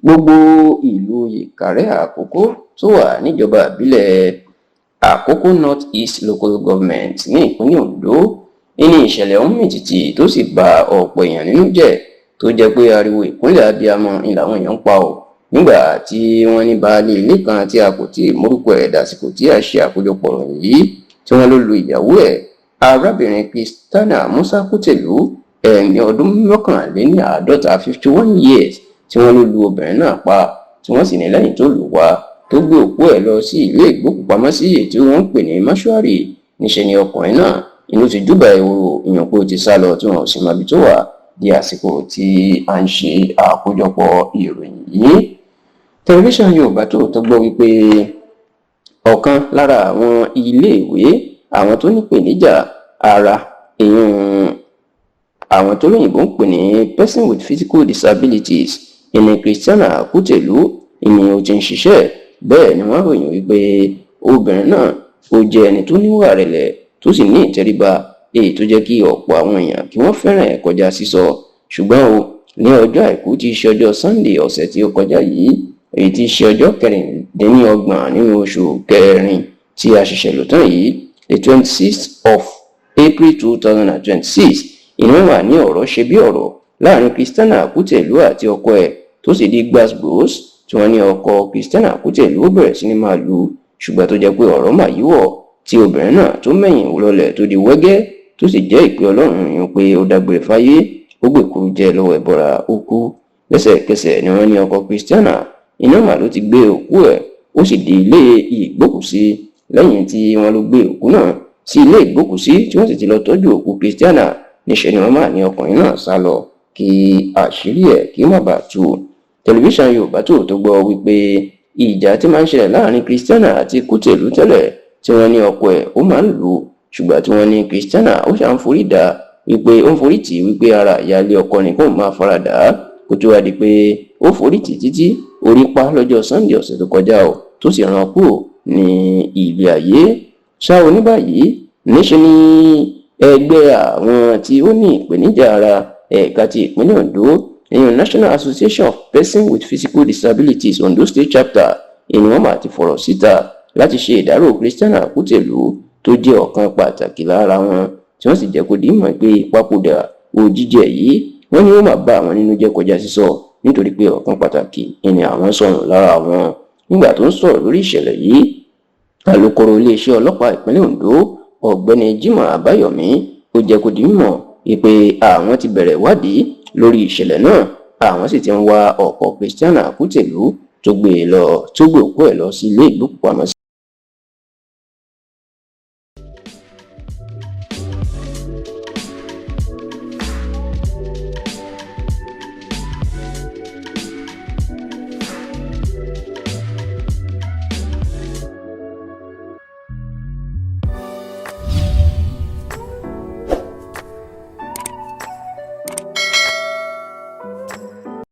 Gbogbo ìlú Ìkàrẹ́ Àkókò tó wà níjọba ìbílẹ̀ Àkókò North East Local Government ní ìpínlẹ̀ Ondo ní ìṣẹ̀lẹ̀ ọ̀hún mì tìtì, tó sì ba ọ̀pọ̀ èèyàn nínú jẹ́, tó jẹ́ pé ariwo ìkúnlẹ̀ abiyamọ ni làwọn èèyàn ń pa ọ́, nígbà tí wọ́n ní baálé ilé kan tí a kò tí ì mórúkọ ẹ̀ dàsìkò tí a ṣe àkójọpọ̀ ìròyìn yìí, tí wọ́n ló lu ìyàwó ẹ̀, arábìnrin Christiana Musa Kútẹ̀lú, ẹni ọdún 51, 51 years, tí wọ́n ló lu obìnrin náà pa, tí wọ́n sì ní lẹ́yìn tó lù wá, tó gbé òkú ẹ̀ lọ sí ilé ìgbókùpamọ́sí tí wọ́n ń pè ní mortuary, níṣẹ́ ni ọkùnrin náà inú ti júbà ehoro ìyàn pé ó ti sá lọ, tí wọn ò sì mọ ibi tó wà di àsìkò tí à ń ṣe àkójọpọ̀ ìròyìn yìí. Tẹlifíṣàn Yorùbá Tòótọ́ gbọ́ wípé ọ̀kan lára àwọn iléèwé àwọn tó nípèníjà ara, ìyún àwọn tó lóyìnbó ń pè ní person with physical disabilities, ìní Christiana Kútẹ̀lú ìní ó ti ń ṣiṣẹ́. Bẹ́ẹ̀ ni wọ́n ròyìn wípé obìnrin náà ó jẹ́ ẹni tó níwà rẹ̀lẹ̀, tó sì ní ìtẹríba, èyí tó jẹ́ kí ọ̀pọ̀ àwọn èèyàn kí wọ́n fẹ́ràn ẹ̀ kọjá sísọ. Ṣùgbọ́n o, ní ọjọ́ Àìkú tí í ṣe ọjọ́ Sunday ọ̀sẹ̀ tí ó kọjá yìí, èyí tí í ṣe ọjọ́ 26 nínú oṣù kẹrin tí a ṣẹ̀ṣẹ̀ lò tán yìí, the 26th of April 2026, ìní wà ní ọ̀rọ̀ ṣe bí ọ̀rọ̀ láàrin Christiana Kútẹ̀lú àti ọkọ ẹ̀, tó sì di gbàsgbòs, tí wọ́n ní ọkọ Christiana Kútẹ̀lú ó bẹ̀rẹ̀ sí ní máa lù ú, ṣùgbọ́n tó jẹ́ pé ọ̀rọ̀ mà yíwọ̀, tí obìnrin náà tó mẹ̀yìn lọlẹ̀, tó di wẹ́gẹ́, tó sì jẹ́ ìpè Ọlọ́run yìí pé ó dágbére fáyé, ó gbèkúrú jẹ lọ́wọ́ ẹ̀bọra, ó kú lẹ́sẹ̀kẹsẹ̀. Ni wọ́n ní ọkọ Christiana iná mà ló ti gbé òkú ẹ̀, ó sì di ilé ìgbókùsí. Lẹ́yìn tí wọ́n ló gbé òkú náà sí ilé ìgbókùsí, tí wọ́n sì ti lọ tọ́jú òkú Christiana, níṣẹ́ ni wọ́n máa ní ọkùnrin náà sá lọ kí àṣírí ẹ̀ kí ó má bàa tú. Tẹlifíṣàn Yorùbá Tòótọ́ gbọ́ wípé ìjà tí máa ń ṣẹlẹ̀ láàrin Christiana àti Kútẹ̀lú tẹ́lẹ̀, tí wọ́n ní ọkọ ẹ̀ ó máa ń lù ú, ṣùgbọ́n tí wọ́n ní Christiana ó ṣà ń forí dà, wípé ó ń forí tì í, wípé ara ìyáálé ọkọ ni kóun máa fara dà á, kó tó wá di pé ó forí tì títí orí pa lọ́jọ́ Sunday ọ̀sẹ̀ tó kọjá o, tó sì rán kúrò ní ilé ayé ṣá o. Ní báyìí, níṣe ni ẹgbẹ́ àwọn tí ó ní ìpèníjà ara ẹ̀ka ti ìpínlẹ̀ Ondo, ìyẹn National Association of Persons with Physical Disabilities, Ondo State Chapter, ìní wọ́n máa ti fọ̀rọ̀ síta láti ṣe ìdárò Christiana Kútẹ̀lú, tó jẹ́ ọ̀kan pàtàkì lára wọn, tí wọ́n sì jẹ́ kó di mọ̀ pé ìpapòdà òjijì yìí, wọ́n ní ó máa bá àwọn nínú jẹ́ kọjá sísọ, nítorí pé ọ̀kan pàtàkì ìní àwọn sọnù lára àwọn. Nígbà tó ń sọ̀rọ̀ lórí ìṣẹ̀lẹ̀ yìí, alūkkóró iléeṣẹ́ ọlọ́pàá ìpínlẹ̀ Ondo, Ọ̀gbẹ́ni Jimoh Àbáyọ̀mí, ó jẹ́ kó di mímọ̀ wípé àwọn ti bẹ̀rẹ̀ ìwádìí lórí ìṣẹ̀lẹ̀ náà, àwọn sì ti ń wá ọkọ Christiana Kútẹ̀lú tó gbé e lọ, tó gbé òkú ẹ̀ lọ sí ilé ìgbókùpamọ́sí.